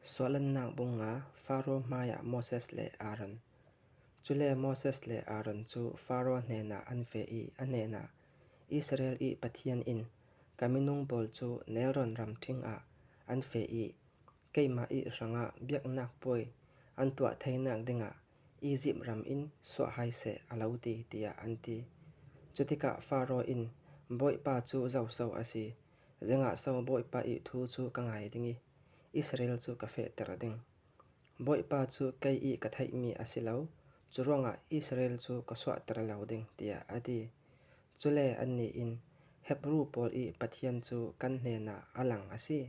Sualannak bung nga Faro hmaiah Moses le Aaron. Cule Moses le Aaron cu Faro hnenah an feh i a hnenah, Israel i Pathian in ka minung pawl cu nelrawn ram ṭhing ah an feh i keimah i hrangah biaknak puai an tuah thainak dingah Izipt ram in suah hai seh a lo ti, tiah an ti. Cutikah Faro in Bawipa cu zohso a si, Zingah so Bawipa i thu cu ka ngai ding i Israel cu ka fehter ding. Bawipa cu kei i ka theihmi a si lo, curuangah Israel cu ka suahter lo ding, tiah a ti. Cule annih in, Hebru pawl i Pathian cu kan hnenah a lang a si.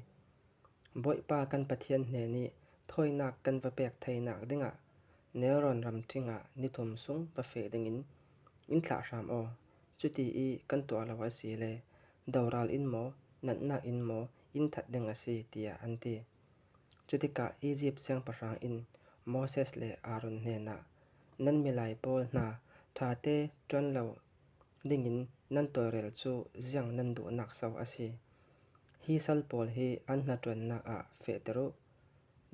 Bawipa kan Pathian hnen i thawinak kan va pek thainak dingah nelrawn ram ṭhing ah nithum sung va feh dingin in thlah hram aw. Cuti i kan tuah lo a si le doral in maw, natnak in maw inn that ding a si, tiah an ti. Cutikah Izipt siangpahrang in Moses le Aaron hnenah, Nan milai pawl hna ṭhate ṭuan lo dingin nan tawlrel cu ziang nan duhnak so a si. Hi sal pawl hi an hnaṭuannak ah fehter u.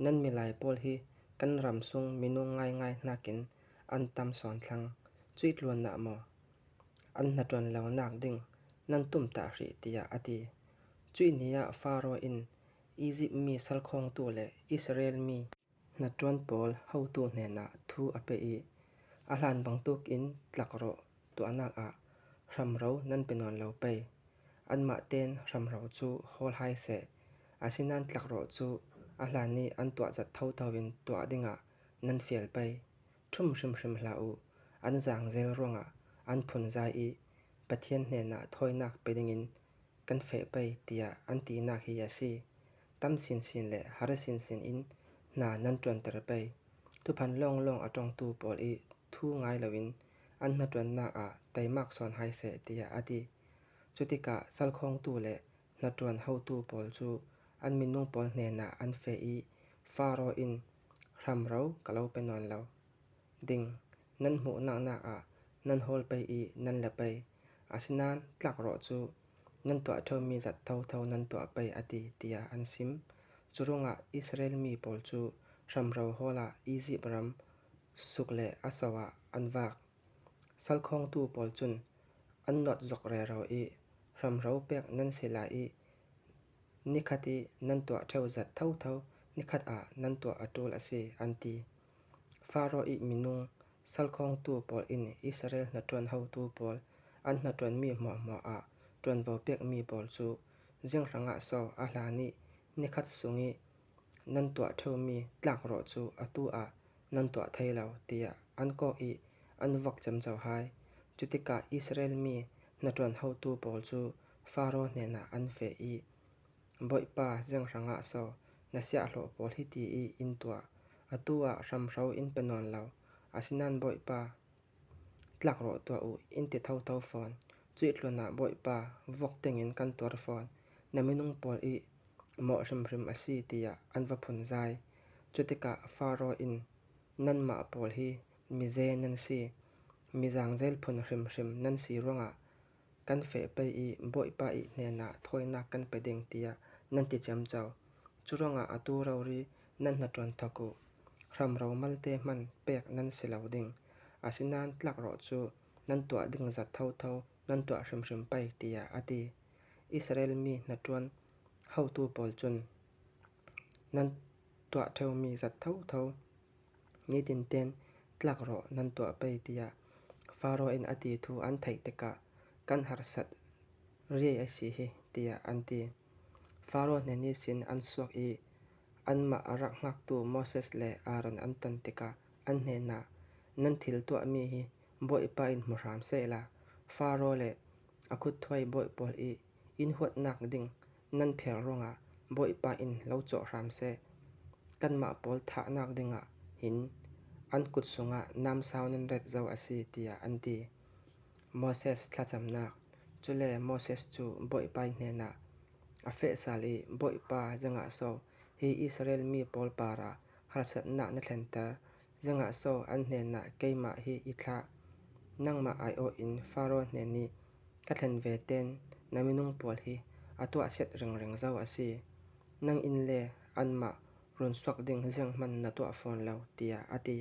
Nan milai pawl hi kan ram sung minung ngaingai nakin an tam sawn thlang. Cuih tluan ah maw an hnaṭuan lonak ding nan tumtah hrih tiah a ti. Cuih ni ah Faro in Izipt mi salkhawngtu le Israel mi hnaṭuan pawl hotu hnenah thu a pe i a hlan bantukin tlakrawh tuahnak ah hramro nan pe nawn lo pei. Anmah tein hramro cu hawl hai seh, asinain tlakrawh cu a hlan i an tuah zat thotho in tuah dingah nan fial pei. Ṭhum hrimhrim hlah u, an zaangzel ruangah an phunzai i Pathian hnenah thawinak pe dingin kan feh pei tiah an tinak hi a si. Tam sinsin le har sinsin in hna nan ṭuanter pei. Thuphan lawnglawng a tongtu pawl i thu ngai loin an hnaṭuannak ah teimak sawn hai seh tiah a ti. Cutikah salkhawngtu le hnaṭuan hotu pawl cu an minung pawl hnenah an feh i Faro in hramro ka lo pe nawn lo ding nan hmuhnak ah nan hawl pei i nan la pei. Asinain tlakrawh cu nan tuah ṭheomi zat thotho nan tuah pei a ti tiah an sim. Curuangah Israel mi pawl cu hramro hawl ah Izipt ram suk le a so ah an vak. Salkhawngtu pawl cun an nawt zok rero i hramro pek nan si lai i Nikhat i nan tuah ṭheo zat thotho nikhat ah nan tuah a ṭul a si, an ti. Faro i minung salkhawngtu pawl in Israel hnaṭuan hotu pawl an hnaṭuanmi hmuahhmuah ah ṭuanvo pekmi pawl cu zinghrang ah so a hlan i nikhat sung i nan tuah ṭheomi tlakrawh cu atu ah nan tuah thai lo, tiah an kawh i an vok camco hai. Cutikah Israel mi hnaṭuan hotu pawl cu Faro hnenah an feh i, Bawipa zinghrang ah so na siahhlawh pawl hiti i in tuah, atu ah hramhro in pe nawn lo, asinain Bawipa tlakrawh tuah u in ti thotho fawn. Cuih tlun ah Bawipa vok dingin kan tuar fawn, na minung pawl i mawh hrimhrim a si tiah an va phunzai. Cutikah Faro in nanmah pawl hi mize nan si, mi zaangzel phun hrimhrim nan si ruangah kan feh pei i Bawipa i hnenah thawinak kan pe ding tiah nan ti ciamco. Curuangah atu rori nan hnaṭuan thawk u. Hramro malte hmanh pek nan si lo ding. Asinain tlakrawh cu nan tuah ding zat thotho nan tuah hrimhrim pei tiah a ti. Israel mi hnaṭuan hotu pawl cun nan tuah ṭheomi zat thotho nitin tlakrawh nan tuah pei tiah Faro in a ti thu an theih tikah kan harsat riai a si hi tiah an ti. Faro hnen i sin an suak i anmah a rak hngaktu Moses le Aaron an ton tikah an hnenah, Nan thil tuahmi hi Bawipa in hmu hram sehla Faro le a kuthuai bawi pawl i inn huatnak ding nan pher ruangah Bawipa in lo cawh hram seh. Kanmah pawl thahnak dingah hin an kut sungah namsau nan ret zau a si tiah an ti. Moses thlacamnak Cule Moses cu Bawipa hnenah a feh sal i Bawipa zingah so hi Israel mi pawl par ah harsatnak na thlenter, zingah so an hnenah keimah hi i thlah. Nangmah aiawh in Faro hnen i Ka thlen ve ten na minung pawl hi a tuahset ringring zau a si. Nang inn le anmah. Run suak ding zeihmanh na tuah fawn lo, tiah a ti.